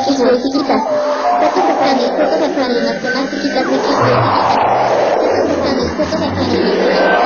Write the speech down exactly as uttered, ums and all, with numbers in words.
Chiquita. Fotos de Fanny, fotos de Fanny, más que más chiquitas, más chiquitas. Fotos de Fanny, fotos de Fanny.